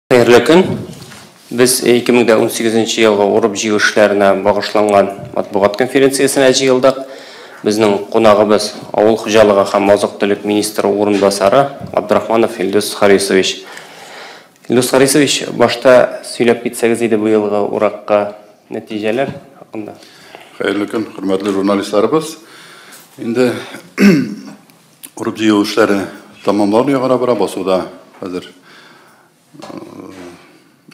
Хәерле көн. Без 2018 елгы урып-җыю эшләренә багышланган матбугат конференциясенә җыелдык. Безнең кунагыбыз авыл хуҗалыгы һәм азык-төлек министры урынбасары Абдрахманов Илдус Харисович. Илдус Харисович, башта сөйләп китсәгез иде бу елгы уракка нәтиҗәләр хакында. Хәерле көн, хөрмәтле журналистларыбыз. Инде урып-җыю эшләре тәмамлану ягына бара, басуда хәзер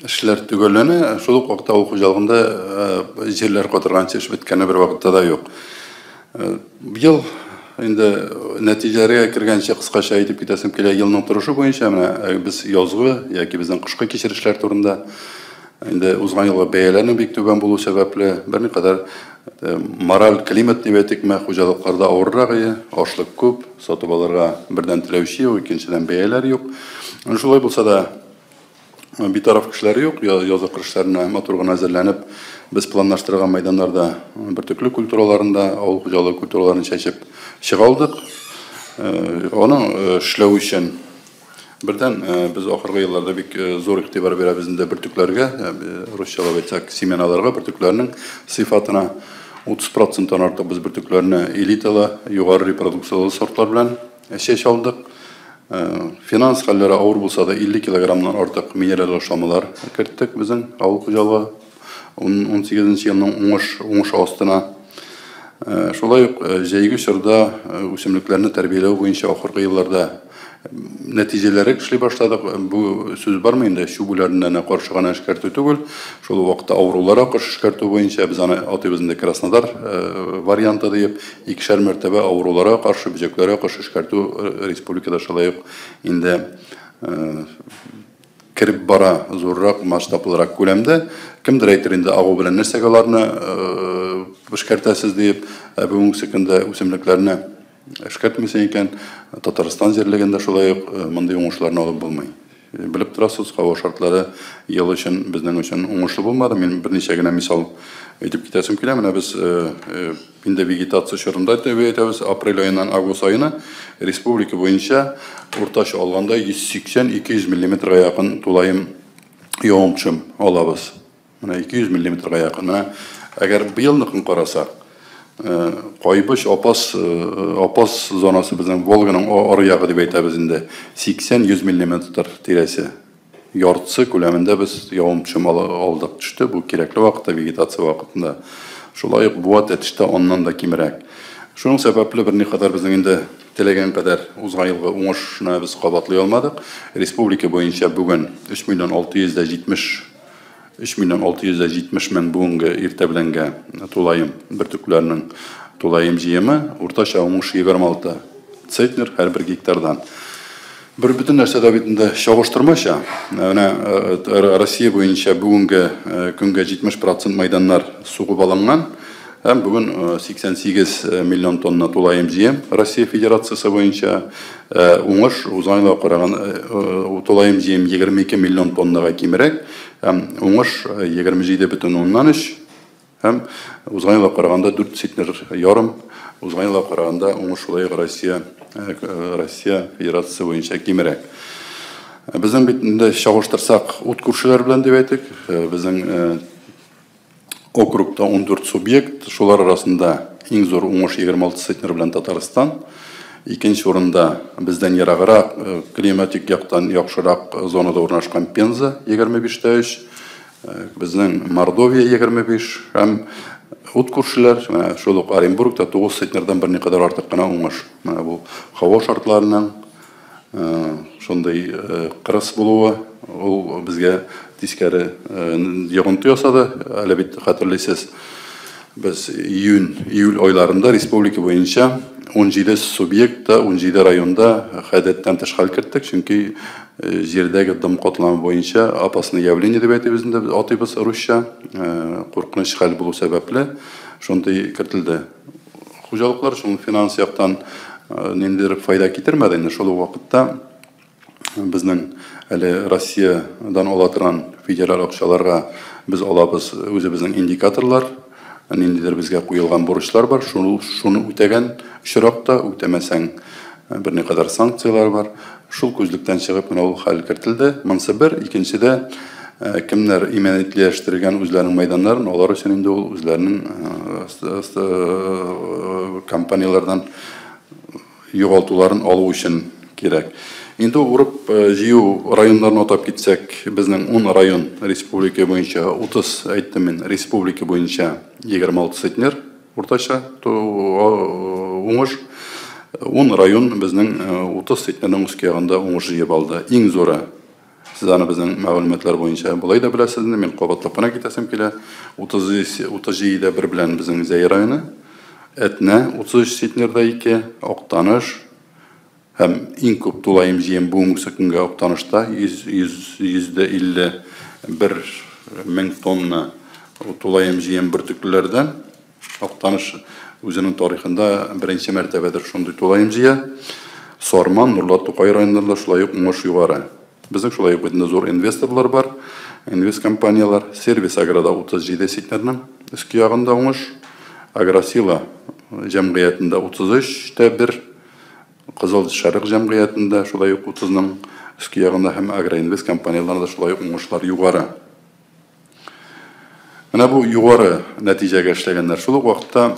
эшләр төгәлләнә. Шул ук вакытта авыл хуҗалыгында җирләр катырганчы эш беткәне бер вакытта да юк. Быел инде нәтиҗәләргә кергәнче кыскача әйтеп китәсем килә, елның торышы буенча менә без язгы яки безнең кышкы кичерешләр турында. Инде узган елгы бәяләрнең бик түбән булу сәбәпле, берникадәр мораль климат дип әйтикме, хуҗалыкларда авыррак иде, ашлык күп, сатып алырга бердән теләүче юк, икенчедән бәяләр юк. Шулай булса да, битараф кешеләр юк, язгы кыр эшләренә матур гына әзерләнеп, без планлаштырган мәйданнарда бөртекле культураларын да, авыл хуҗалыгы культураларын чәчеп чыга алдык. Аның эшләү өчен бердән без ахыргы елларда бик зур игътибар бирәбез инде бөртекләргә, русчалап әйтсәк, семеналарга, бөртекләрнең сыйфатына. 30%-тан артык без бөртекләрне элиталы, югары репродукциялы сортлар белән чәч алдык. Финанс хәлләре авыр булса да, 50 килограммнан артык минераль ашламалар керттек безнең авыл хуҗалыгы 18 елның уңыш астына. Шулай ук җәйге чорда үсемлекләрне тәрбияләү буенча ахыргы елларда нәтиҗәләре эшли башладык. Бу сүз бармы инде, чүп үләренә каршы гына эшкәртү түгел, шул ук вакытта авыруларга каршы эшкәртү буенча без аны атыйбыз инде Краснодар варианты диеп, икешәр мәртәбә авыруларга каршы, бөҗәкләргә каршы эшкәртү республикада шулай ук инде кереп бара зуррак масштаблырак күләмдә. Кемдер әйтер инде, агу белән нәрсәгә аларны эшкәртәсез диеп, бүгенге көндә үсемлекләрне эшкәртмисең икән, Татарстан җирлегендә шулай ук мондый уңышларны алып булмый. Белеп торасыз, һава шартлары ел өчен безнең өчен уңышлы булмады. Мин берничә генә мисал әйтеп китәсем килә. Менә без инде вегетация чорында дип әйтәбез, апрель аеннан август аена республика буенча уртача алганда 180-200 миллиметрга якын тулаем явым-төшем алабыз. Менә 200 миллиметрга якын. Менә әгәр быелныкын карасак, Кайбыч, Апас зонасы безнең Волганың ары ягы дип әйтәбез инде. 80-100 миллиметр тирәсе. Яртысы күләмендә без явым-төшем алдык, төште. Бу кирәкле вакытта, вегетация вакытында. Шулай ук Буа, Тәтештә аннан да кимрәк. Шуның сәбәпле берникадәр безнең инде теләгән кадәр узган елгы уңышны без кабатлый алмадык. Республика буенча бүген 3 миллион 670 3 миллион 670 мең бүгенге иртә беләнгә тулаем бөртекләрнең тулаем җыемы, уртача уңыш 26 центнер һәрбер гектардан. Бер бөтен нәрсә дә бит инде чагыштырмача. Менә Россия буенча бүгенге көнгә 70% мәйданнар сугып алынган. Һәм бүген 88 миллион тонна тулаем җыем Россия Федерациясе буенча уңыш узган елга караган тулаем җыем 22 миллион тоннага кимрәк, һәм уңыш 27,3, һәм узган елга караганда 4 центнер ярым, узган елга караганда уңыш шулай ук Россия Федерациясе буенча кимрәк. Безнең бит инде чагыштырсак ут күршеләр белән дип әйтик, безнең округта 14 субъект, шулар арасында иң зур уңыш 26 центнер белән Татарстан. Икенче урында бездән ераграк, климатик яктан яхшырак зонада урнашкан Пенза 25,3, безнең Мордовия 25 һәм ут күршеләр, менә шул ук Оренбургта 9 центнердан берникадәр артык кына уңыш. Менә бу һава шартларының шундый кырыс булуы ул безгә тискәре йогынты ясады. Әле бит хәтерлисез, без июнь, июль айларында республика буенча 17 субъектта, 17 районда гадәттән тыш хәл керттек, чөнки җирдәге дым катламы буенча опасное явление дип әйтәбез инде, атыйбыз русча, куркыныч хәл булу сәбәпле шундый кертелде. Хуҗалыклар өчен финанс яктан ниндидер файда китермәде инде. Шул ук вакытта безнең әле Россиядан ала торган федераль акчаларга без алабыз үзебезнең индикаторлар, ниндидер безгә куелган бурычлар бар. Шуны үтәгән очракта, үтәмәсәң, Берникадәр санкцияләр бар. Шул күзлектән чыгып менә ул хәл кертелде. Монысы бер, икенчедә кемнәр имәнлекләштергән үзләренең мәйданнарын, алар өчен инде ул үзләренең компанияләрдән югалтуларын алу өчен кирәк. Инде урып җыю районнарын атап китсәк, безнең 10 район республика буенча 30, әйттем мин, республика буенча 26 центнер уртача уңыш. 10 район безнең 30 центнерның өске ягында уңыш җыеп алды. Иң зуры, сез аны безнең мәгълүматлар буенча болай да беләсез, мин кабатлап кына китәсем килә. 37,1 белән безнең Зәй районы, Әтнә 33 центнерда 2, Актаныш һәм иң күп тулаем җыем бүгенге көнгә Актанышта 151 мең тонна тулаем җыем бөртеклеләрдән. Актаныш үзенең тарихында беренче мәртәбәдер шундый тулаем җыя. Сарман, Нурлат, Тукай районнарында шулай ук уңыш югары. Безнең шулай ук бит зур инвесторлар бар, инвест компаниялар. Сервис Агрода 37 центнерның өске ягында уңыш. Агросила җәмгыятендә 33,1, Кызыл Шәрык җәмгыятендә шулай ук 30-ның өске ягында һәм Агроинвест компанияларында шулай ук уңышлар югары. Менә бу югары нәтиҗәгә эшләгәннәр. Шул ук вакытта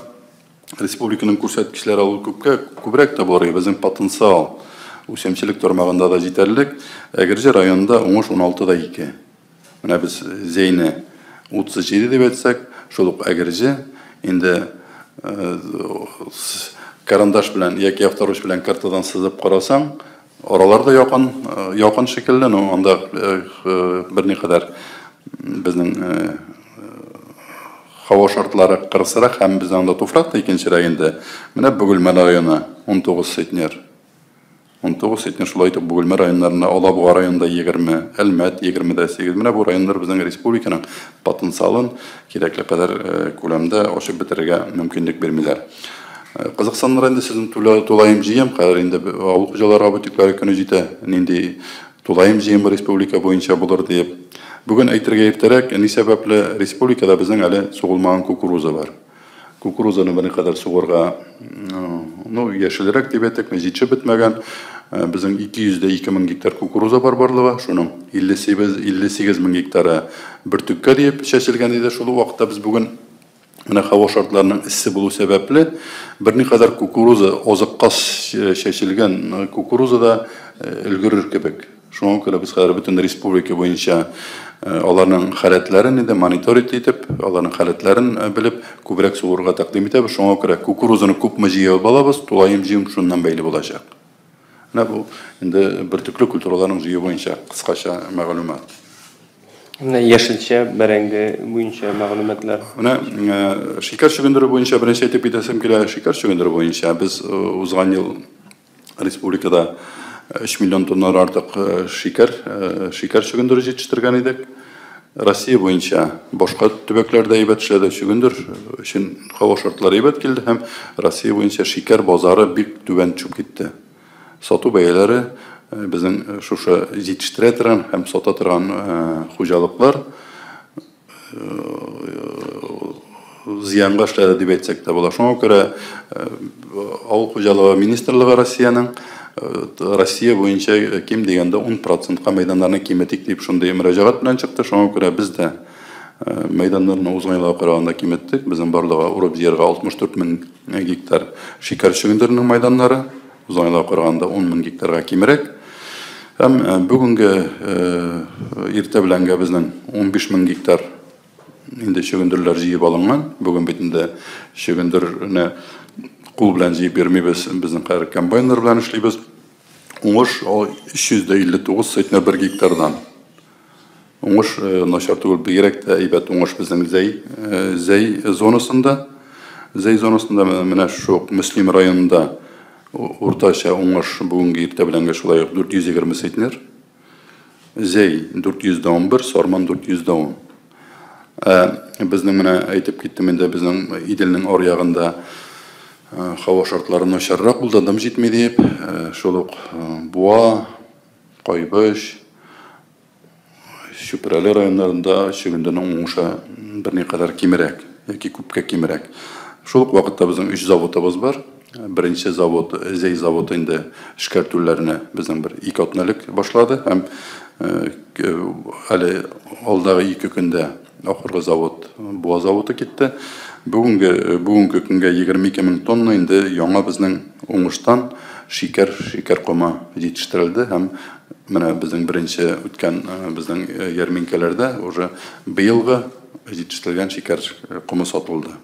республиканың күрсәткечләре ул күпкә күбрәк тә булыр. Безнең потенциал үсемчелек тармагында да җитәрлек. Әгерҗе районында уңыш 16,2. Менә без Зәйне 37 дип әйтсәк, шул ук Әгерҗе инде карандаш белән яки авторуч белән картадан сызып карасаң, аралар да якын, якын шикелле, но анда берникадәр безнең һава шартлары кырысрак һәм безнең анда туфрак та икенчерәк инде. Менә Бөгелмә районы 19 центнер. 19 центнер шулай итеп Бөгелмә районнарында, Алабуга районында 20, Әлмәт 28. Менә бу районнар безнең республиканың потенциалын кирәкле кадәр күләмдә ачып бетерергә мөмкинлек бирмиләр. Кызыксыннар инде сезнең тулаем җыем, хәзер инде авыл хуҗалыгы работниклары көне җитә, нинди тулаем җыем республика буенча булыр диеп. Бүген әйтергә иртәрәк, ни сәбәпле республикада безнең әле сугылмаган кукуруза бар. Кукурузаны берникадәр сугырга, ну, яшелрәк дип әйтик, җитешеп бетмәгән. Безнең 202 мең гектар кукуруза бар барлыгы, шуның 58 мең гектары бөртеккә диеп чәчелгән иде. Шул ук вакытта без бүген менә һава шартларының эссе булу сәбәпле берникадәр кукуруза азыкка чәчелгән кукуруза да өлгерер кебек. Шуңа күрә без хәзер бөтен республика буенча аларның халәтләрен инде мониторинг итеп, аларның халәтләрен белеп, күбрәк сугырга тәкъдим итәбез. Шуңа күрә кукурузаны күпме җыя алабыз, тулаем җыем шуннан бәйле булачак. Менә бу инде бөртекле культураларның җыю буенча кыскача мәгълүмат. Менә яшелчә, бәрәңге буенча мәгълүматлар. Менә шикәр чөгендере буенча беренче әйтеп китәсем килә. Шикәр чөгендере буенча без узган ел республикада 3 миллион тонна артык шикәр чөгендере җитештергән идек. Россия буенча башка төбәкләрдә әйбәт эшләде. Чөгендер өчен һава шартлары әйбәт килде һәм Россия буенча шикәр базары бик түбән төшеп китте. Сату бәяләре безнең шушы җитештерә торган һәм сата торган хуҗалыклар зыянга эшләде дип әйтсәк тә була. Шуңа күрә Авыл хуҗалыгы министрлыгы Россиянең Россия буенча ким дигәндә 10%-ка мәйданнарны киметик дип шундый мөрәҗәгать белән чыкты. Шуңа күрә без дә мәйданнарны узган елга караганда киметтек. Безнең барлыгы урып җыярга 64 мең гектар шикәр чөгендеренең мәйданнары, узган елга караганда 10 мең гектарга кимрәк. Һәм бүгенге иртә беләнгә безнең 15 мең гектар инде чөгендерләр җыеп алынган. Бүген бит инде чөгендерне кул белән җыеп йөрмибез, безнең хәзер комбайннар белән эшлибез. Уңыш 359 центнер бер гектардан. Уңыш начар түгел, бигрәк тә әйбәт уңыш безнең Зәй зонасында. Зәй зонасында менә шул Мөслим районында уртача уңыш бүгенге иртә беләнгә шулай ук 420 центнер. Зәй 411, Сарман 410. Безнең менә әйтеп киттем инде, безнең Иделнең аръягында һава шартлары начаррак булды, дым җитми дип, шул ук Буа, Кайбыч, Чүпрәле районнарында чөгендернең уңышы берникадәр кимрәк яки күпкә кимрәк. Шул ук вакытта безнең 3 заводыбыз бар. Беренче завод, Зәй заводы инде эшкәртүләрне безнең бер 2 атна элек башлады һәм әле алдагы 2 көндә ахыргы завод, Буа заводы китте. Бүгенге көнгә 22 мең тонна инде яңа безнең уңыштан шикәр комы җитештерелде һәм менә безнең беренче үткән безнең ярминкәләрдә уже быелгы җитештерелгән шикәр комы сатылды.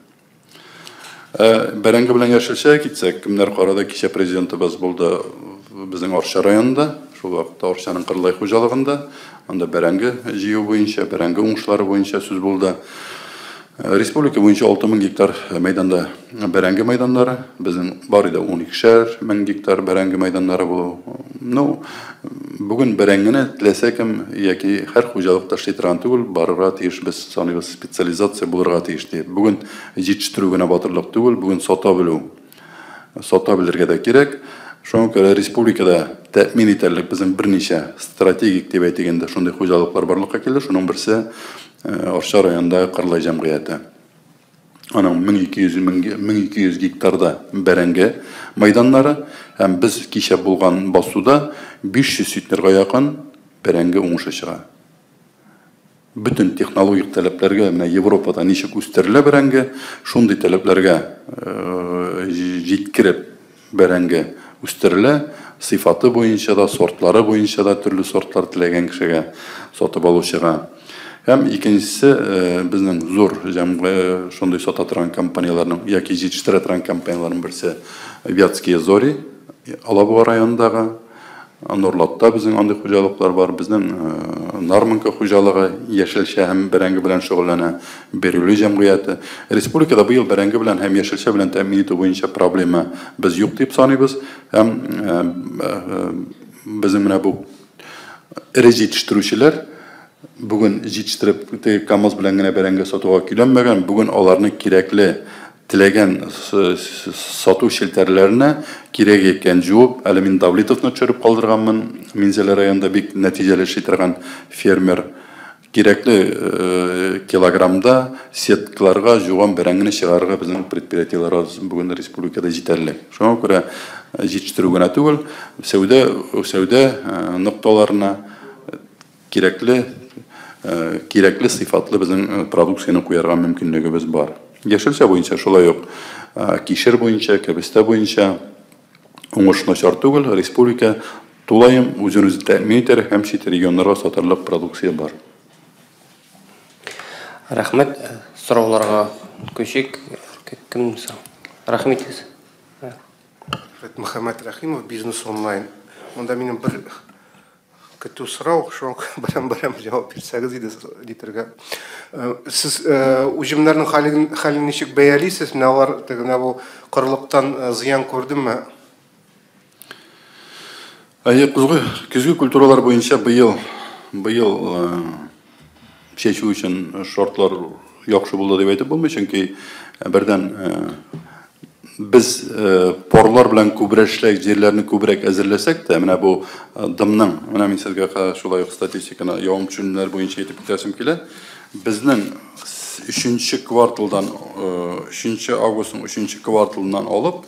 Бәрәңге белән яшелчә китсәк, кемнәр карады, кичә президентыбыз булды безнең Арча районында, шул вакытта Арчаның Кырлай хуҗалыгында, анда бәрәңге җыю буенча, бәрәңге уңышлары буенча сүз булды. Республика буенча 6000 гектар мәйданда бәрәңге мәйданнары, безнең бар иде 12 мең гектар бәрәңге мәйданнары булу. Ну, бүген бәрәңгене теләсә кем яки һәр хуҗалыкта эшли торган түгел, барырга тиеш, без саныйбыз, специализация булырга тиеш дип. Бүген җитештерү генә батырлык түгел, бүген сата белү, сата белергә дә кирәк. Шуңа күрә республикада тәэмин итәрлек безнең берничә стратегик дип әйтик инде шундый хуҗалыклар барлыкка килде. Шуның берсе Арча районындагы Кырлай җәмгыяте. Аның 1200 гектарда бәрәңге мәйданнары һәм без кичә булган басуда 500 центнерга якын бәрәңге уңышы чыга. Бөтен технологик таләпләргә, менә Европада ничек үстерелә бәрәңге, шундый таләпләргә җиткереп бәрәңге үстерелә, сыйфаты буенча да, сортлары буенча да төрле сортлар теләгән кешегә, сатып алучыга. Һәм икенчесе, безнең зур шундый сата торган компанияләрнең яки җитештерә торган компанияләрнең берсе Вятские зори, Алабуга районындагы, Нурлатта безнең андый хуҗалыклар бар, безнең Нарманка хуҗалыгы яшелчә һәм бәрәңге белән шөгыльләнә, Бирюли җәмгыяте. Республикада быел бәрәңге белән һәм яшелчә белән тәэмин итү буенча проблема без юк дип саныйбыз. Һәм безнең менә бу эре җитештерүчеләр бүген җитештереп теге КАМАЗ белән генә бәрәңге сатуга көйләнмәгән, бүген аларны кирәкле теләгән сату челтәрләренә кирәк икән җуып, әле мин Давлетовны төшереп калдырганмын, Минзәлә районында бик нәтиҗәле эшли торган фермер. Кирәкле килограммда сеткаларга жуган бәрәңгене чыгарырга безнең предприятиеләр бүген республикада җитәрлек. Шуңа күрә җитештерү генә түгел, сәүдә нокталарына кирәкле сыйфатлы безнең продукцияне куярга мөмкинлегебез бар. Яшелчә буенча шулай ук, кишер буенча, кәбестә буенча уңыш начар түгел, республика тулаем үзен үзе тәэмин итәр һәм чит регионнарга сатарлык продукция бар. Рәхмәт. Сорауларга күчик. Кем сорау? Рәхмәт итегез. Мөхәммәт Рәхимов, Бизнес онлайн. Монда минем бер көтү сорау, шуңа берәм-берәм җавап бирсәгез иде дитергә. Сез уҗымнарның хәлен ничек бәялисез? Менә алар теге менә бу корылыктан зыян күрдеме? Әйе, көзге культуралар буенча быел чәчү өчен шартлар яхшы булды дип әйтеп булмый, чөнки бердән без парлар белән күбрәк эшләк, җирләрне күбрәк әзерләсәк тә, менә бу дымның, менә мин сезгә шулай ук статистиканы явым төшемнәр буенча әйтеп китәсем килә. Безнең өченче кварталдан, өченче августның өченче кварталыннан алып,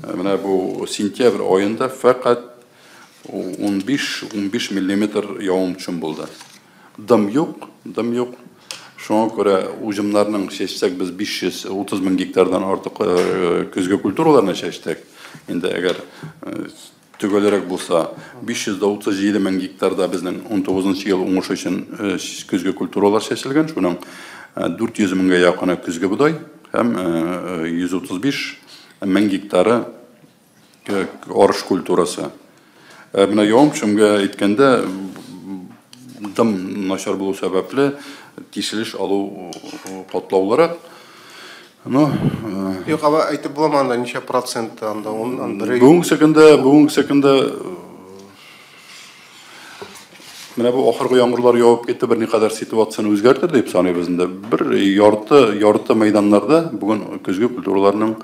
менә бу сентябрь аенда фәкать 15 миллиметр явым төшем булды. Дым юк, дым юк. Шуңа күрә уҗымнарның чәчсәк без 530 мең гектардан артык көзге культураларны чәчтек. Инде әгәр төгәлрәк булса, 537 мең гектарда безнең 19 ел уңыш өчен көзге культуралар чәчелгән. Шуның 400 меңгә якыны көзге бодай һәм 135 мең гектары арыш культурасы. Менә явым төшемгә әйткәндә, дым начар булу сәбәпле тишелеш алу катлаулырак. Но, Юк, aba әйтеп буламы анда ничә процент анда? Уннан бер. Бүгенге көндә менә бу ахыргы яңгырлар явып китте, берникадәр ситуацияне үзгәртер дип саныйбыз инде. Бер ярты мәйданнарда бүген көзге культураларның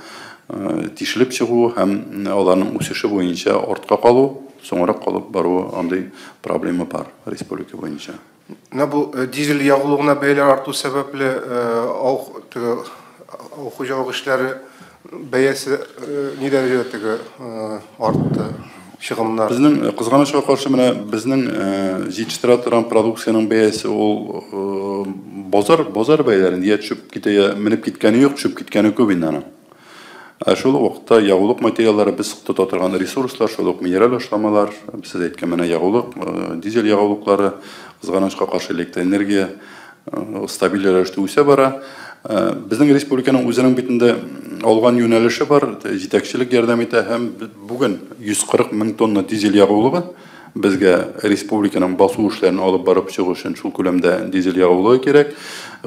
тишелеп чыгуы һәм аларның үсеше буенча артка калу, соңрак калып баруы андый проблема бар республика буенча. Менә бу дизель ягулыгына бәяләр арту сәбәпле, авыл хуҗалык эшләре бәясе ни дәрәҗәдә теге артты, чыгымнар? Безнең кызганычка каршы менә безнең җитештерә торган продукциянең бәясе ул базар бәяләрен я төшеп китә, я менеп киткәне юк, төшеп киткәне күп инде аның. Ә шул ук вакытта ягулык материаллары без тота торган ресурслар, шул ук минераль ашламалар, сез әйткән менә ягулык, дизель ягулыклары, кызганычка каршы электроэнергия стабиль рәвештә үсә бара. Безнең республиканың үзенең битендә алган юнәлеше бар, җитәкчелек ярдәм итә һәм бүген 140 мең тонна дизель ягулыгы безгә республиканың басу эшләрен алып барып чыгу өчен шул күләмдә дизель ягулыгы кирәк.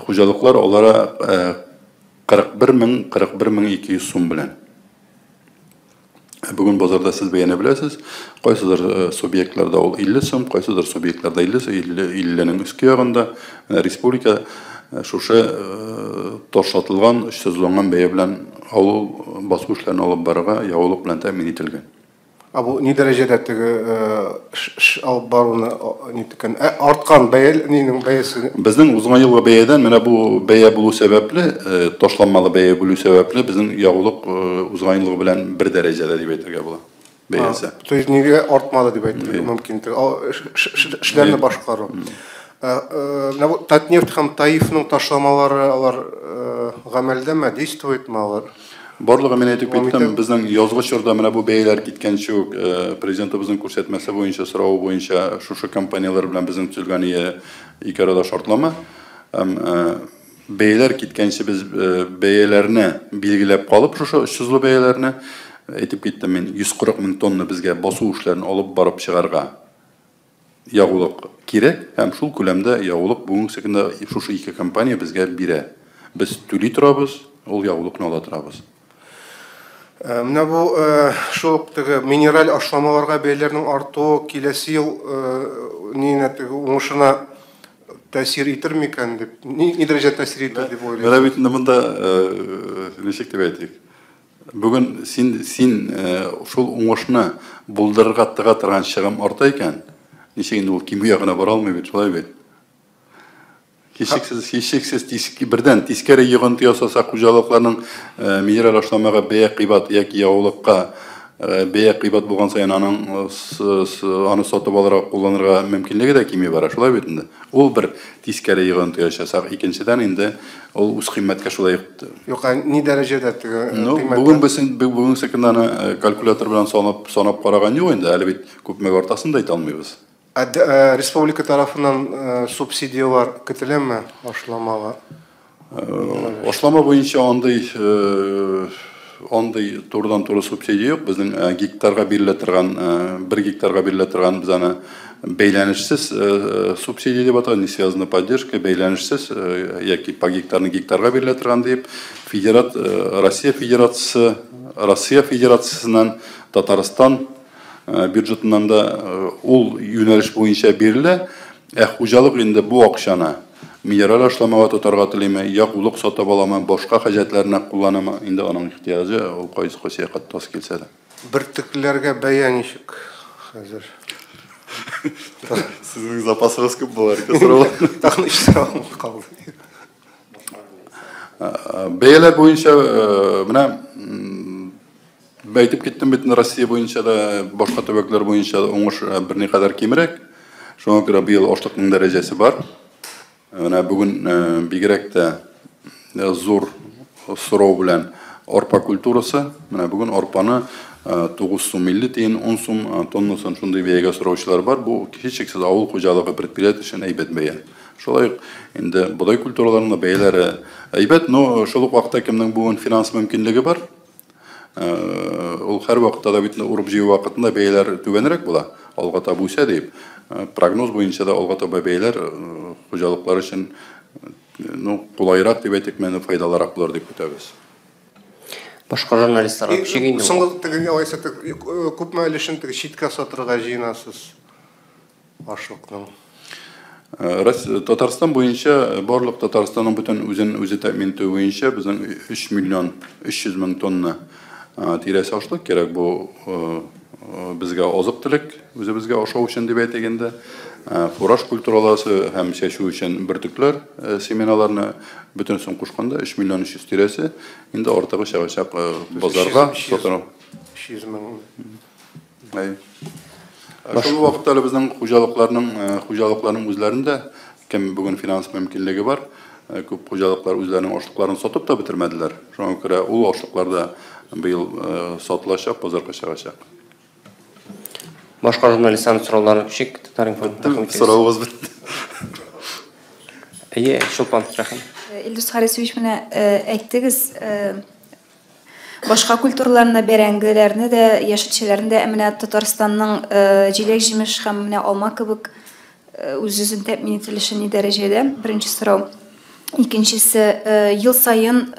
Хуҗалыклар алара 41 200 сум белән. Бүген базарда сез бәяне беләсез, кайсыдыр субъектларда ул 50 сум, кайсыдыр субъектларда 50-нең өске ягында. Республика шушы ташлатылган, очсызланган бәя белән авыл басу эшләрен алып барырга ягулык белән тәэмин ителгән. Ә бу ни дәрәҗәдә теге эш алып баруны ниткән? Арткан бәя нинең бәясе? Безнең узган елгы бәядән менә бу бәя булу сәбәпле, ташламалы бәя булу сәбәпле безнең ягулык узган елгы белән бер дәрәҗәдә дип әйтергә була. Бәясе. То есть нигә артмады дип әйтергә мөмкин. Эшләрне башкару. Татнефть һәм Таифның ташламалары алар гамәлдәме, действует мы алар? Барлыгы мин әйтеп киттем, безнең язгы чорда менә бу бәяләр киткәнче үк президентыбызның күрсәтмәсе буенча, соравы буенча шушы компанияләр белән безнең төзелгән ике арада шартлама. Һәм бәяләр киткәнче без бәяләрне билгеләп калып, шушы очсызлы бәяләрне әйтеп киттем мин, 140 мең тонна безгә басу эшләрен алып барып чыгарга ягулык кирәк, һәм шул күләмдә ягулык бүгенге көндә шушы ике компания безгә бирә. Без түли торабыз, ул ягулыкны ала торабыз. Менә бу шул ук теге минераль ашламаларга бәяләрнең артуы киләсе ел нинә теге уңышына тәэсир итер микән дип, ни дәрәҗәдә тәэсир итер дип уйлыйсыз? Менә бит инде монда ничек дип әйтик? Бүген син шул уңышны булдырырга тыга торган чыгым арта икән, ничек инде ул кимү ягына бара алмый бит, шулай бит? Һичшиксез, бердән тискәре йогынты ясаса хуҗалыкларның минераль ашламага бәя кыйбат яки ягулыкка бәя кыйбат булган саен аның аны сатып алырга, кулланырга мөмкинлеге дә кими бара, шулай бит инде. Ул бер тискәре йогынты ясаса, икенчедән инде ул үз кыйммәткә шулай ук. Юк, ни дәрәҗәдә теге кыйммәт? Бүген без бүгенге көндә аны калькулятор белән санап караган юк инде, әле бит күпмегә артасын да әйтә алмыйбыз. Республика тарафыннан субсидиялар көтеләме ашламага? Ашлама буенча андый турыдан-туры субсидия юк. Безнең гектарга бирелә торган, бер гектарга бирелә торган без аны бәйләнешсез субсидия дип аталган, не связанная поддержка, бәйләнешсез яки по гектарны гектарга бирелә торган дип Россия Федерациясеннән Татарстан бюджетыннан да ул юнәлеш буенча бирелә. Ә хуҗалык инде бу акчаны минераль ашламага тотарга телиме, ягулык сатып аламы, башка хаҗәтләренә кулланамы, инде аның ихтыяҗы ул кайсы якка тас килсә дә. Бөртекләргә бәя ничек хәзер? Сезнең запасыгыз күп булыр, сорау. Тагын өч сорау калды. Бәяләр буенча менә әйтеп киттем бит, Россия буенча да, башка төбәкләр буенча да уңыш берникадәр кимрәк. Шуңа күрә быел ашлыкның дәрәҗәсе бар. Менә бүген бигрәк тә зур сорау белән арпа культурасы. Менә бүген арпаны 9 сум 50 тиен, 10 сум тоннасын шундый бәягә сораучылар бар. Бу һичшиксез авыл хуҗалыгы предприятие өчен әйбәт бәя. Шулай ук инде бодай культураларының бәяләре әйбәт, но шул ук вакытта кемнең бүген финанс мөмкинлеге бар, ул һәр вакытта да бит урып җыю вакытында бәяләр түбәнрәк була, алга таба үсә дип. Прогноз буенча да алга таба бәяләр хуҗалыклар өчен ну кулайрак дип әйтик, менә файдалырак булыр дип көтәбез. Башка журналистлар күчек инде. Соңгы теге алайса күпме өлешен теге читкә сатырга җыенасыз ашлыкның? Татарстан буенча барлык Татарстанның бөтен үзен үзе тәэмин итү буенча безнең 3 миллион 300 мең тонна тирәсе ашлык кирәк. Бу безгә азык-төлек, үзебезгә ашау өчен дип әйтик инде, фураж культуралары һәм чәчү өчен бөртекләр, семеналарны бөтенесен кушканда 3 миллион 300 тирәсе, инде артыгы чыгачак базарга сатыру. 300 мең. Шул вакытта әле безнең хуҗалыкларның үзләрендә кем бүген финанс мөмкинлеге бар, күп хуҗалыклар үзләренең ашлыкларын сатып та бетермәделәр. Шуңа күрә ул ашлыклар да быел сатылачак, базарга чыгачак. Башка журналистларның сорауларын күчик, Татар-информ. Соравыгыз бетте. Әйе, Чулпан, рәхим. Илдус Харисович, менә әйттегез, башка культураларны, бәрәңгеләрне дә, яшелчәләрне дә, менә Татарстанның җиләк-җимеш һәм менә алма кебек үз-үзен тәэмин ителеше ни дәрәҗәдә? Беренче сорау. Икенчесе, ел саен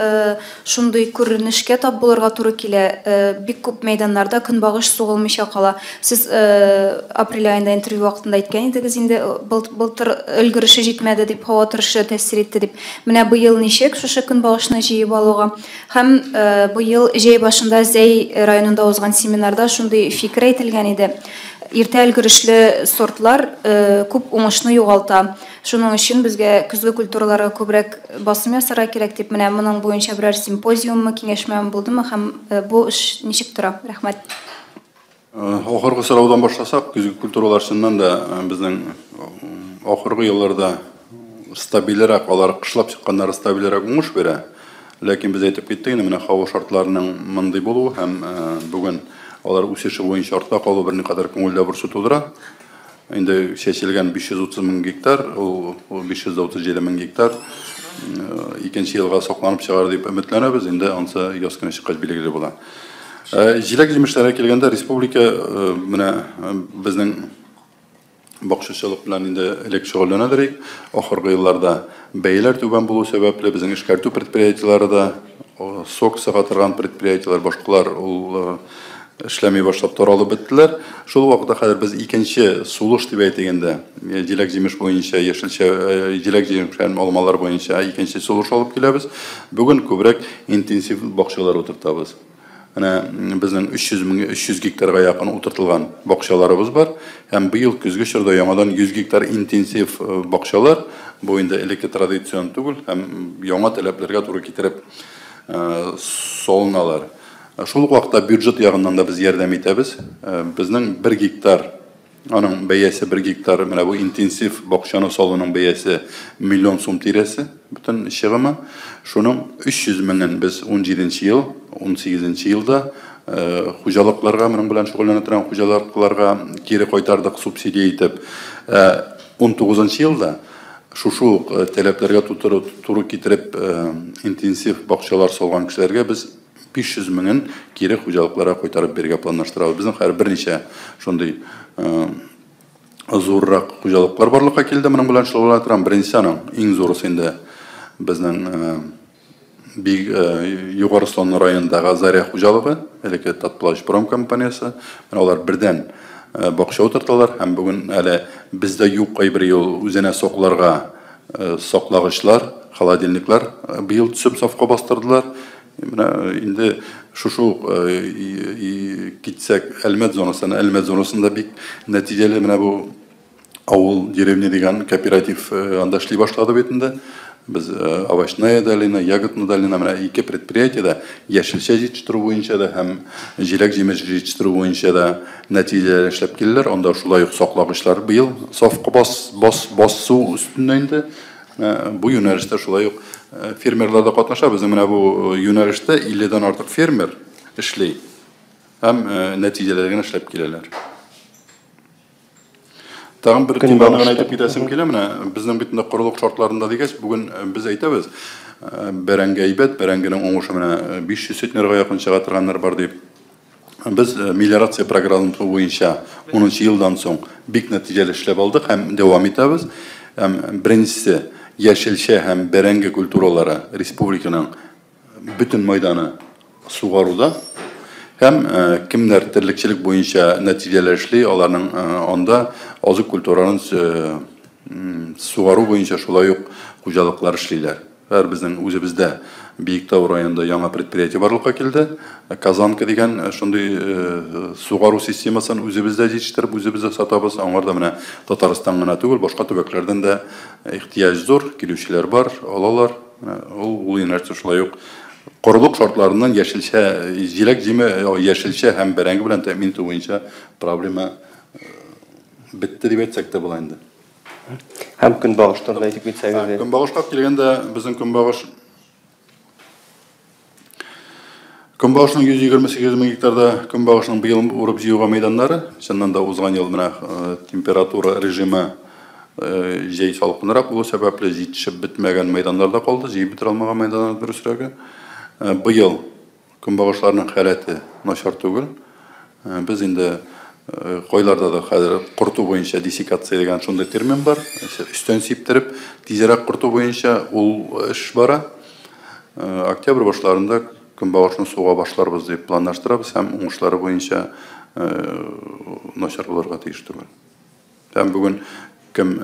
шундый күренешкә тап булырга туры килә, бик күп мәйданнарда көнбагыш сугылмыйча кала. Сез апрель аенда интервью вакытында әйткән идегез инде, былтыр өлгереше җитмәде дип, һава торышы тәэсир итте дип. Менә быел ничек шушы көнбагышны җыеп алуга? Һәм быел җәй башында Зәй районында узган семинарда шундый фикер әйтелгән иде. Иртә өлгерешле сортлар күп уңышны югалта. Шуның өчен безгә көзге культураларга күбрәк басым ясарга кирәк дип, менә моның буенча берәр симпозиуммы, киңәшмәме булдымы һәм бу эш ничек тора? Рәхмәт. Ахыргы сораудан башласак, көзге культуралар чыннан да безнең ахыргы елларда стабильрәк, алар кышлап чыкканнары стабильрәк уңыш бирә. Ләкин без әйтеп киттек инде, менә һава шартларының мондый булуы һәм бүген алар үсеше буенча артта калу берникадәр күңелдә борчу тудыра. Инде чәчелгән 530 мең гектар, ул 537 мең гектар икенче елга сакланып чыгар дип өметләнәбез. Инде ансы яз көне чыккач билгеле була. Җиләк-җимешләргә килгәндә, республика менә безнең бакчачылык белән инде элек шөгыльләнәдер идек. Ахыргы елларда бәяләр түбән булу сәбәпле безнең эшкәртү предприятиеләре дә, сок сыга торган предприятиеләр, башкалар ул эшләми башлап таралып беттеләр. Шул вакытта хәзер без икенче сулыш дип әйтик инде, җиләк-җимеш буенча, яшелчә, җиләк-җимеш һәм алмалар буенча икенче сулыш алып киләбез. Бүген күбрәк интенсив бакчалар утыртабыз. Менә безнең 300 гектарга якын утыртылган бакчаларыбыз бар. Һәм быел көзге чорда яңадан 100 гектар интенсив бакчалар, бу инде элекке традицион түгел һәм яңа таләпләргә туры китереп салыналар. Шул ук вакытта бюджет ягыннан да без ярдәм итәбез. Безнең 1 гектар, аның бәясе 1 гектар, менә бу интенсив бакчаны салуның бәясе миллион сум тирәсе, бөтен чыгымы. Шуның 300 меңен без 17 ел, 18 елда хуҗалыкларга, моның белән шөгыльләнә торган хуҗалыкларга кире кайтардык субсидия итеп. 19 елда шушы ук таләпләргә туры китереп интенсив бакчалар салган кешеләргә без 500 меңен кире хуҗалыкларга кайтарып бирергә планлаштырабыз. Безнең хәзер берничә шундый зуррак хуҗалыклар барлыкка килде. Моның белән шөгыльләнә торган беренче аның иң зурысы инде безнең Югары Ослан районындагы Заря хуҗалыгы, элекке Татплащпром компаниясе. Менә алар бердән бакча утырталар һәм бүген әле бездә юк әйбер юл үзенә сокларга саклагычлар, холодильниклар быел төшеп сафка бастырдылар. Менә инде шушы ук китсәк Әлмәт зонасына, Әлмәт зонасында бик нәтиҗәле менә бу авыл деревня дигән кооператив анда эшли башлады бит инде. Без Овощная долина, Ягодная долина, менә ике предприятиедә яшелчә җитештерү буенча да һәм җиләк-җимеш җитештерү буенча да нәтиҗәле эшләп килделәр. Анда шулай ук саклагычлар быел сафка басу өстендә инде. Бу юнәлештә шулай ук фермерлар да катнаша. Безнең менә бу юнәлештә 50-дән артык фермер эшли һәм нәтиҗәләр генә эшләп киләләр. Тагын бер теманы гына әйтеп китәсем килә. Менә безнең бит инде корылык шартларында дигәч, бүген без әйтәбез, бәрәңге әйбәт, бәрәңгенең уңышы менә 500 центнерга якын чыга торганнар бар дип. Без мелиорация программасы буенча 10 елдан соң бик нәтиҗәле эшләп алдык һәм дәвам итәбез. Һәм беренчесе яшелчә һәм бәрәңге культуралары республиканың бөтен майданы сугаруда һәм кемнәр терлекчелек буенча нәтиҗәләр эшли, аларның анда азык культураларын сугару буенча шулай ук хуҗалыклар эшлиләр. Һәр безнең үзебездә Биектау районында яңа предприятие барлыкка килде. Казанка дигән шундый сугару системасын үзебездә җитештереп, үзебездә сатабыз. Аңарда менә Татарстан гына түгел, башка төбәкләрдән дә ихтыяҗ зур, килүчеләр бар, алалар. Ул юнәлештә шулай ук корылык шартларыннан яшелчә, җиләк-җиме, яшелчә һәм бәрәңге белән тәэмин итү буенча проблема бетте дип әйтсәк тә була инде. Һәм көнбагыш турында әйтеп китсәгез. Көнбагышка килгәндә, безнең көнбагышның 128 мең гектарда көнбагышның быел урып җыюга мәйданнары, чыннан да узган ел менә температура режимы җәй салкынрак булу сәбәпле җитешеп бетмәгән мәйданнар да калды, җыеп бетерә алмаган мәйданнар дөресрәге. Быел көнбагышларның халәте начар түгел. Без инде кайларда да хәзер корту буенча десикация дигән шундый термин бар. Өстән сиптереп, тизрәк корту буенча ул эш бара. Октябрь башларында көнбагышны суга башларбыз дип планлаштырабыз һәм уңышлары буенча начар булырга тиеш түгел. Һәм бүген кем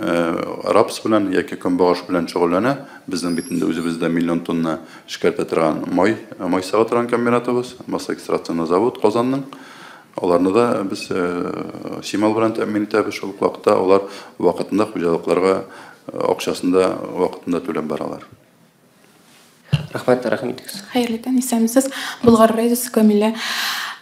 рапс белән яки көнбагыш белән шөгыльләнә, безнең бит инде үзебездә миллион тонна эшкәртә торган май сага торган комбинатыбыз, маслоэкстракционный завод Казанның. Аларны да без чимал белән тәэмин итәбез. Шул ук вакытта алар вакытында хуҗалыкларга акчасын да вакытында түләп баралар. Рәхмәт, рәхмәт итегез. Хәерле көн, исәнмесез. Болгар радиосы Камилә.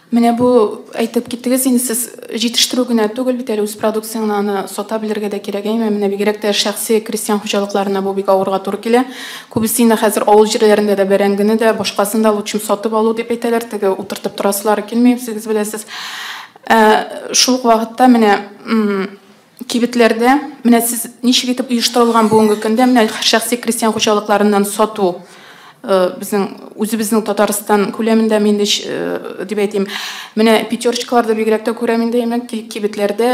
Менә бу әйтеп киттегез инде, сез җитештерү генә түгел бит әле, үз продукцияңне аны сата белергә дә кирәк, әйме? Менә бигрәк тә шәхси крестьян хуҗалыкларына бу бик авырга туры килә. Күбесе инде хәзер авыл җирләрендә дә бәрәңгене дә, башкасын да лучше сатып алу дип әйтәләр, теге утыртып торасылары килми, сез беләсез. Шул ук вакытта менә кибетләрдә, менә сез ничек итеп оештырылган бүгенге көндә менә шәхси крестьян хуҗалыкларыннан сату безнең үзебезнең Татарстан күләмендә мин дип әйтим. Менә пятерочкаларда бигрәк тә күрәм инде, кибетләрдә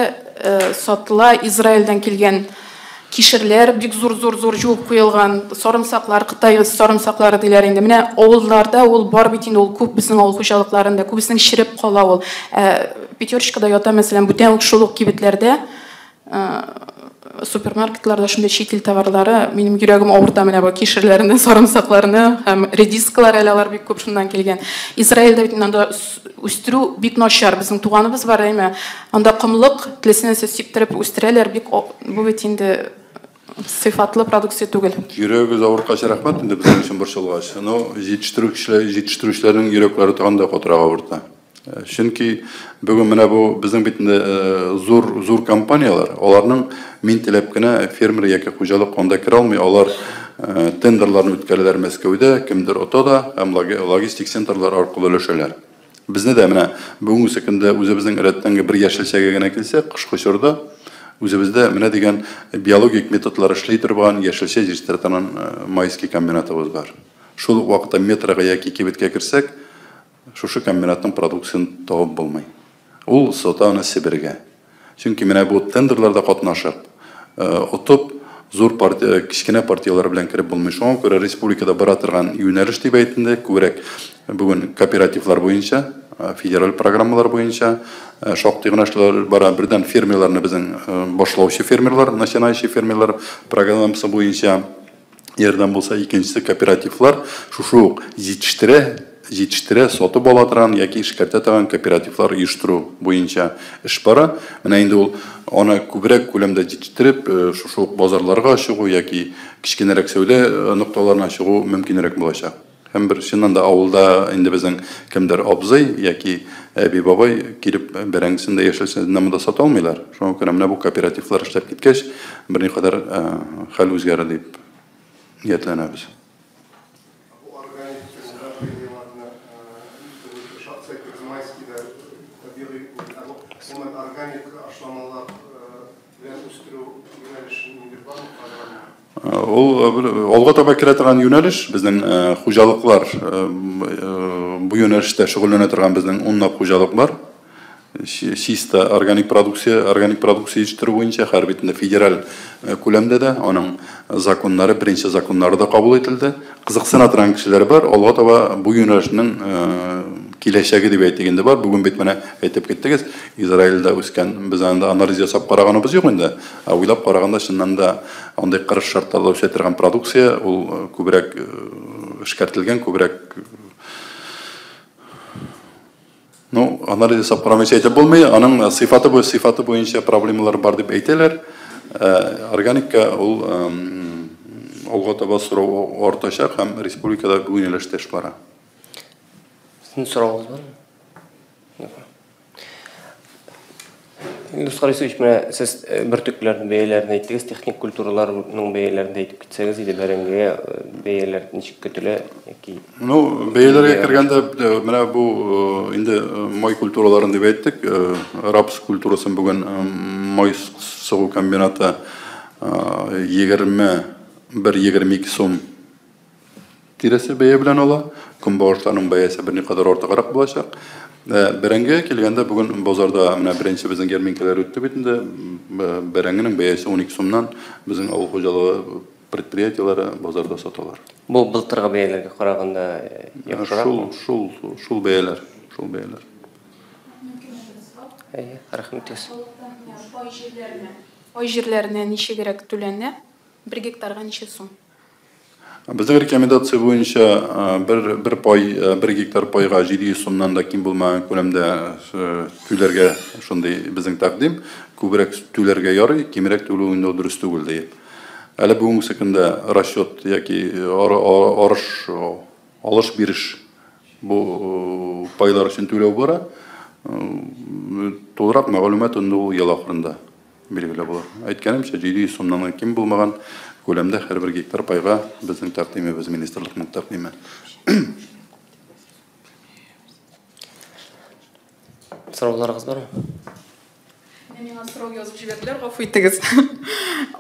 сатыла Израильдән килгән кишерләр бик зур-зур-зур җуып куелган, сарымсаклар, Кытай сарымсаклары диләр инде. Менә авылларда ул бар бит инде, ул күп безнең авыл хуҗалыкларында, күбесенең череп кала ул. Пятерочкада ята, мәсәлән, бүтән шул ук кибетләрдә, супермаркетларда шундый чит ил товарлары, минем йөрәгем авырта менә бу кишерләрне, сарымсакларны һәм редискалар әле алар бик күп шуннан килгән. Израильдә бит анда үстерү бик начар, безнең туганыбыз бар, әйме? Анда комлык, теләсә нәрсә сиптереп үстерәләр, бик бу бит инде сыйфатлы продукция түгел. Йөрәгегез авырткач рәхмәт инде безнең өчен борчылгач. Но җитештерүчеләрнең йөрәкләре тагын да катырак авырта. Чөнки бүген менә бу безнең бит инде зур компанияләр, аларның мин теләп кенә фермер яки хуҗалык анда керә алмый, алар тендерларны үткәрәләр Мәскәүдә, кемдер ота да һәм логистик центрлар аркылы өләшәләр. Безне дә менә бүгенге көндә үзебезнең рәттәнге бер яшелчәгә генә килсәк, кышкы чорда үзебездә менә дигән биологик методлар эшли торган яшелчә җитештерә торган майский комбинатыбыз бар. Шул ук вакытта метрога яки кибеткә керсәк, шушы комбинатның продукциясын табып булмый. Ул сата аны Себергә. Чөнки менә бу тендерларда катнашып, отып, зур партия, кечкенә партияләр белән кереп булмый. Шуңа күрә республикада бара торган юнәлеш дип әйтелде, күбрәк бүген кооперативлар буенча, федераль программалар буенча шактый гына эшләр бара. Бердән фермерларны безнең башлаучы фермерлар, начинающий фермерлар программасы буенча ярдәм булса, икенчесе кооперативлар шушы ук җитештерә, сатып ала торган яки эшкәртә торган кооперативлар оештыру буенча эш бара. Менә инде ул аны күбрәк күләмдә җитештереп, шушы ук базарларга чыгу яки кечкенәрәк сәүдә нокталарына чыгу мөмкинрәк булачак. Һәм бер чыннан да авылда инде безнең кемдер абзый яки әби бабай килеп бәрәңгесен дә яшелчәсен дә монда сата алмыйлар. Шуңа күрә менә бу кооперативлар эшләп киткәч, берникадәр хәл үзгәрер дип ниятләнәбез. Ул алга таба керә торган юнәлеш, безнең хуҗалыклар бу юнәлештә шөгыльләнә торган безнең унлап хуҗалык бар. Чиста органик продукция, органик продукция җитештерү буенча һәр битендә федераль күләмдә дә аның законнары, беренче законнары да кабул ителде. Кызыксына торган кешеләр бар, алга таба бу юнәлешнең киләчәге дип әйтик инде бар. Бүген бит менә әйтеп киттегез, Израильдә үскән, без анда анализ ясап караганыбыз юк инде. Ә уйлап караганда, чыннан да андый кырыс шартларда үсә торган продукция ул күбрәк эшкәртелгән, күбрәк. Ну, анализ ясап карамыйча әйтеп булмый, аның сыйфаты бу сыйфаты буенча проблемалар бар дип әйтәләр. Органикка ул алга таба сорау артачак һәм республикада бу юнәлештә эш бара. Сезнең соравыгыз бармы? Илдус Харисович, менә сез бөртекләрнең бәяләрен әйттегез, техник культураларның бәяләрен дә әйтеп китсәгез иде, бәрәңгегә бәяләр ничек көтелә яки Ну, бәяләргә кергәндә, менә бу инде май культураларын дип әйттек. Рапс культурасын бүген май сыгу комбинаты 21-22 сум тирәсе бәя белән ала. Көнбагышларның бәясе берникадәр артыграк булачак. Бәрәңгегә килгәндә, бүген базарда менә беренче безнең ярминкәләр үтте бит инде. Бәрәңгенең бәясе 12 сумнан безнең авыл хуҗалыгы предприятиеләре базарда саталар. Бу былтыргы бәяләргә караганда яхшырак. Шул бәяләр, шул бәяләр. Әйе, рәхмәт. Пай җирләренә ничегрәк түләнә? 1 гектарга ничә сум? Безнең рекомендация буенча бер пай, 1 гектар пайга 700 сумнан да ким булмаган күләмдә түләргә, шундый безнең тәкъдим. Күбрәк түләргә ярый, кимрәк түләү инде дөрес түгел диеп. Әле бүгенге көндә расчет яки арыш алыш биреш бу пайлар өчен түләү бара. Тулырак мәгълүмат инде ул ел ахырында билгеле булыр. Әйткәнемчә, 700 сумнан ким булмаган күләмдә һәрбер гектар пайга безнең тәкъдимебез, министрлыкның тәкъдиме. Сорауларыгыз бармы? Миңа сорау язып җибәрделәр, гафу итегез.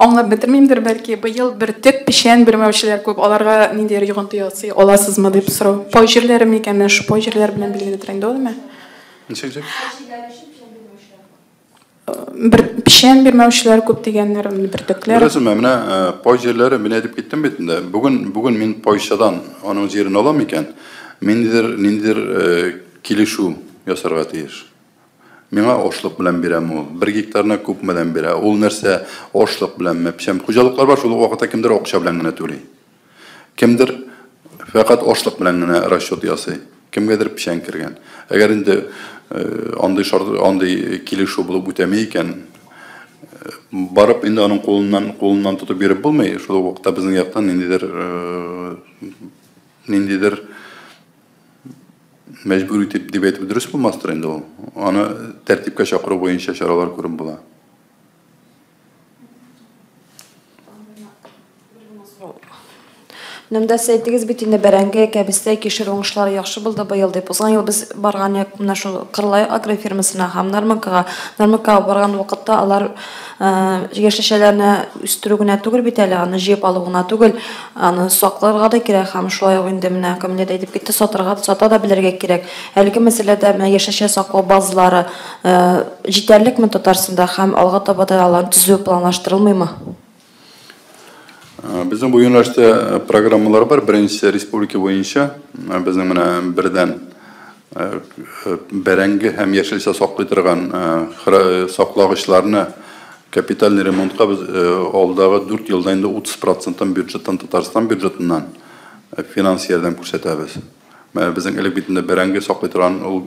Аңлап бетермимдер бәлки. Быел бөртек, печән бирмәүчеләр күп. Аларга ниндидер йогынты ясый аласызмы дип сорау. Пай җирләре микән? Менә шу пай җирләр белән билгеле инде ул, әйме? Ничек? Бер печән бирмәүчеләр күп дигәннәр, бөртекләр. Беләсезме, менә пай җирләре, мин әйтеп киттем бит инде. Бүген мин пайчыдан аның җирен алам икән, ниндидер килешү ясарга тиеш. Миңа ашлык белән бирәме ул? 1 гектарына күпмедән бирә? Ул нәрсә ашлык беләнме? Печән хуҗалыклар бар, шул ук вакытта кемдер акча белән генә түли. Кемдер фәкать ашлык белән генә расчет ясый. Кемгәдер печән кергән. Әгәр инде андый шарт, андый килешү булып үтәми икән, барып инде аның кулыннан тотып биреп булмый. Шул ук вакытта безнең яктан ниндидер мәҗбүр итеп дип әйтеп дөрес булмастыр инде ул. Аны тәртипкә чакыру буенча чаралар күреп була. Менә сез әйттегез бит инде, бәрәңге, кәбестә, кишер уңышлары яхшы булды быел дип. Узган ел без барган як менә шул Кырлай агрофирмасына һәм Нарманкага. Нарманкага барган вакытта алар яшелчәләрне үстерү генә түгел бит әле, аны җыеп алу гына түгел, аны сакларга да кирәк һәм шулай ук инде менә Камилә дә әйтеп китте, сатырга, сата да белергә кирәк. Әлеге мәсьәләдә менә яшелчә саклау базалары җитәрлекме Татарстанда һәм алга таба да аларны төзү планлаштырылмыймы? Безнең бу юнәлештә программалар бар. Беренчесе республика буенча безнең менә бердән бәрәңге һәм яшелчә саклый торган саклагычларны капитальный ремонтка без алдагы 4 елда инде 30% бюджеттан, Татарстан бюджетыннан финанс ярдәм күрсәтәбез. Безнең элек бит инде бәрәңге саклый торган ул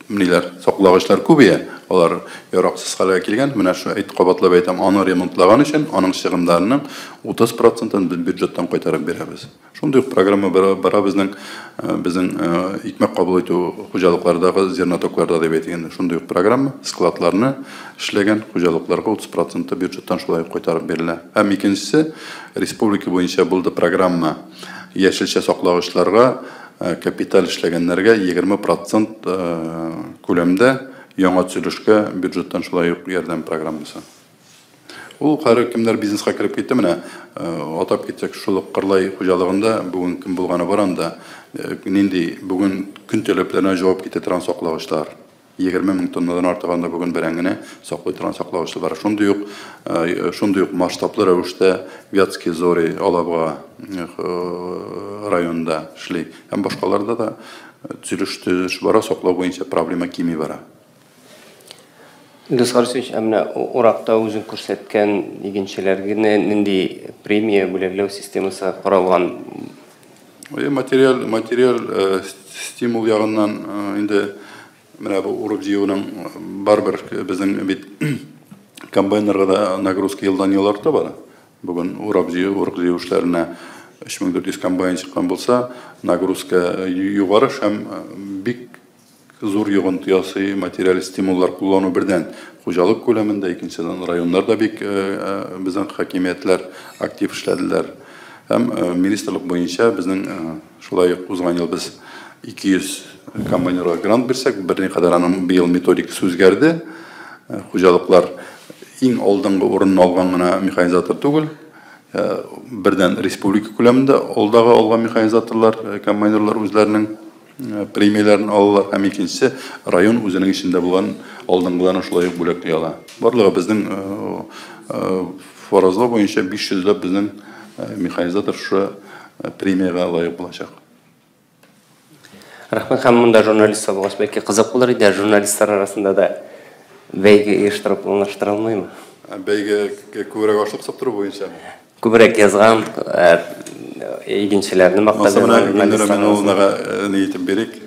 ниләр, саклагычлар күп ия, алар яраксыз хәлгә килгән. Менә шу әйт, кабатлап әйтәм, аны ремонтлаган өчен аның чыгымнарының 30%-ын без бюджеттан кайтарып бирәбез. Шундый ук программа бара безнең икмәк кабул итү хуҗалыклардагы зернотокларда дип әйтик инде. Шундый ук программа складларны эшләгән хуҗалыкларга 30% бюджеттан шулай ук кайтарып бирелә. Һәм икенчесе, республика буенча булды программа яшелчә саклагычларга капиталь эшләгәннәргә 20% күләмдә яңа төзелешкә бюджеттан шулай ук ярдәм программасы. Ул хәзер кемнәр бизнеска кереп китте, менә атап китсәк, шул ук Кырлай хуҗалыгында бүген кем булганы бар анда, нинди бүген көн таләпләренә җавап китә торган саклагычлар. 20 мең тоннадан артык анда бүген бәрәңгене саклый торган саклагычлар бар. Шундый ук масштаблы рәвештә Вятские Зори Алабуга районында эшли. Һәм башкаларда да Төзелеш төзелеш бара, саклау буенча проблема кими бара. Илдус Харисович, ә менә уракта үзен күрсәткән игенчеләргә нинди премия, бүләкләү системасы каралган? Материаль, материаль стимул ягыннан инде менә бу урып җыюның барыбер безнең бит комбайннарга да нагрузка елдан-ел арта бара. Бүген урап җыю, урып җыю эшләренә 3400 комбайн чыккан булса, нагрузка югары һәм бик зур йогынты ясый материаль стимуллар куллану бердән хуҗалык күләмендә, икенчедән районнарда бик безнең хакимиятләр актив эшләделәр. Һәм министрлык буенча безнең шулай ук узган ел без 200 комбайнерга грант бирсәк, берникадәр аның быел методикасы үзгәрде. Хуҗалыклар иң алдынгы урынны алган гына механизатор түгел, бердән республика күләмендә алдагы алган механизаторлар, комбайнерлар үзләренең премияләрен алалар, һәм икенчесе район үзенең эчендә булган алдынгыларны шулай ук бүләкли ала. Барлыгы безнең фаразлау буенча 500 ләп безнең механизатор шушы премиягә лаек булачак. Рәхмәт. Һәм монда журналистлар булгач, бәлки кызык булыр иде, журналистлар арасында да бәйге оештырып планлаштырылмыймы? Бәйге күбрәк ашлык саптыру буенча. Күбрәк язган игенчеләрне мактап язган журналистлар. Гөлнара ни итеп бирик.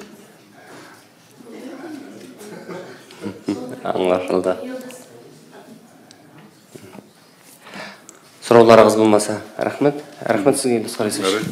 Аңлашылды. Сорауларыгыз булмаса, рәхмәт. Рәхмәт сезгә, Илдус Харисович.